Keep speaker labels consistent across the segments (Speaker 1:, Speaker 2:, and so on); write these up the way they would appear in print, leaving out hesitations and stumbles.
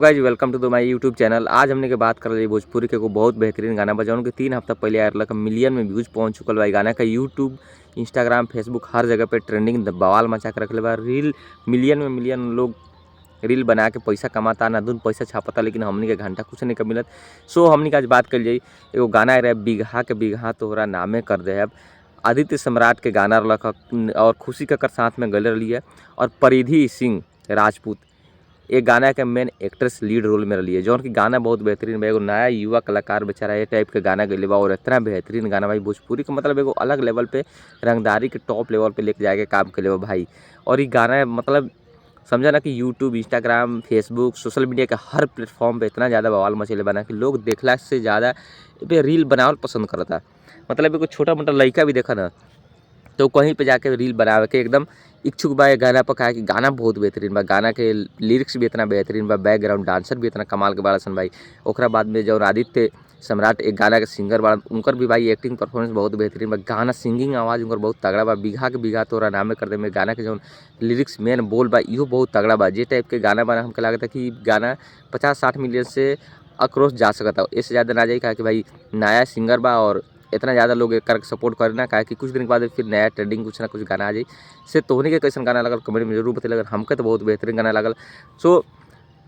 Speaker 1: Guys welcome to my YouTube channel. आज हमने के बात कर रही भोजपुरी के एगो बहुत बेहतरीन गाना बा जौन कि 3 हफ्ता पहले आयल रहा। मिलियन में व्यूज पहुंच चुकल बा। गाना का यूट्यूब, इंस्टाग्राम, फेसबुक हर जगह पे ट्रेंडिंग बवाल मचा के रखले बा। रील मिलियन में मिलियन लोग रील बना के पैसा कमाता ना दून पैसा छापता, लेकिन हमनी के घंटा कुछ नहीं मिलत। सो हमनी के आज बात कर जाई, एगो गाना रहे "बीघा के बीघा तोहरा नामे कर दे"। अब आदित्य सम्राट के गाना रहलक और खुशी कक्कर साथ में गले रही है और परिधि सिंह राजपूत एक गाना के मेन एक्ट्रेस लीड रोल में रही है, जौन की गाना बहुत बेहतरीन बा। एगो नया युवा कलाकार बेचारा ये टाइप के गाना गइले बा और इतना बेहतरीन गाना भाई, भोजपुरी के मतलब एगो अलग लेवल पे, रंगदारी के टॉप लेवल पे लेके जाके काम कइले बा भाई। और ये गाना मतलब समझा ना कि YouTube, Instagram, Facebook, social media के हर प्लेटफॉर्म पे इतना ज़्यादा बवाल मचेले बना कि लोग देखला से ज़्यादा पे रील बनावल पसंद करता। मतलब एगो छोटा मोटा लड़का भी देखा ना तो कहीं पे जाके रील बनावे के एकदम इच्छुक बा गाना पर, काहे कि गाना बहुत बेहतरीन बा। गाना के लिरिक्स भी इतना बेहतरीन बा, बैकग्राउंड डांसर भी इतना कमाल के बाड़ा सन भाई। ओकरा बाद में जौन आदित्य सम्राट एक गाना के सिंगर बा, उनकर भी भाई एक्टिंग परफॉर्मेंस बहुत बेहतरीन बा। गाना सिंगिंग आवाज़ उनकर बहुत तगड़ा बा। "बीघा के बीघा तोरा नामे कर दे" में गाना के जौन लिरिक्स मेन बोल बा, इहो बहुत तगड़ा बा। जे टाइप के गाना बा, हमके लागता कि गाना 50-60 मिलियन से अक्रॉस जा सकता, इससे ज़्यादा ना जाई, काहे कि भाई नया सिंगर बा और इतना ज़्यादा लोग एकर सपोर्ट करे ना, काहे कि कुछ दिन के बाद फिर नया ट्रेंडिंग कुछ ना कुछ गाना आ जाई। से तोहनी के कैसन गाना लगल, कमेंट में जरूर बतैले। हमके तो बहुत बेहतरीन गाना लागल। सो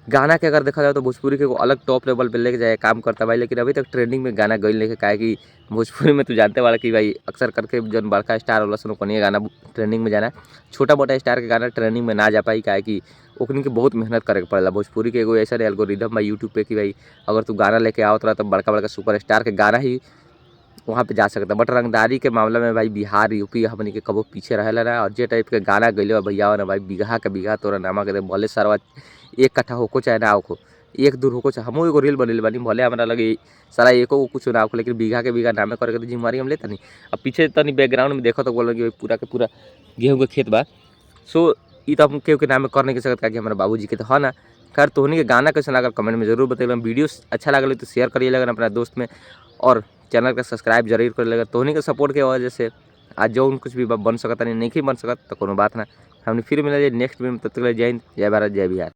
Speaker 1: गाना के अगर देखा जाए तो भोजपुरी के एगो अलग टॉप लेवल पे लेके जाए काम करता भाई, लेकिन अभी तक ट्रेंडिंग में गाना गइल नहीं, काहे कि भोजपुरी में तू जानते वाला कि भाई अक्सर करके जौन बड़का स्टार होला सन ओकनी गाना ट्रेंडिंग में जाना, छोटा मोटा स्टार के गाना ट्रेंडिंग में ना जा पाई, काहे कि ओकनी के बहुत मेहनत करे के पड़ेला। भोजपुरी के एगो ऐसा एल्गोरिदम बा यूट्यूब पे कि भाई अगर तू गाना लेके आवत रहा तो बड़का बड़का सुपर स्टार के गाना ही वहाँ पे जा सकता। बट रंगदारी के मामला में भाई बिहार, यूपी हमनी के कबो पीछे रहेला ना। और जे टाइप के गाना गइले बा भैया ना भाई, "बीघा के बीघा तोरा नामा के", भले सरवा 1 कट्ठा होको चाहे ना होको, एक दूर होको चाहे। हमहू एगो रील बनैले बानी, भले हमरा लगे सारा एको गो कुछ ना होको, लेकिन बीघा के बीघा नामे करे के जिम्मेवारी हम लेतानी। अब पीछे तनी बैकग्राउंड में देखो तो बोल कि पूरा के पूरा गेहूं के खेत बा। सो ई तो हम केहू के नामे कर नहीं सकत, काहे कि हमारे बाबूजी के तो ह ना। खैर, तोहनी के गाना कैसन लागल, कमेंट में जरूर बतैबे। वीडियो अच्छा लागल तो शेयर करिए लगन अपना दोस्त में और चैनल के सब्सक्राइब जरूर कर लेगा। तोहनी के सपोर्ट के वजह से आज जौन कुछ भी बन सकता, नहीं नहीं बन सकत तो कोनो बात ना। हमने फिर मिला जाए नेक्स्ट वीडियो में, तब तक के लिए जय हिंद, जय भारत, जय बिहार।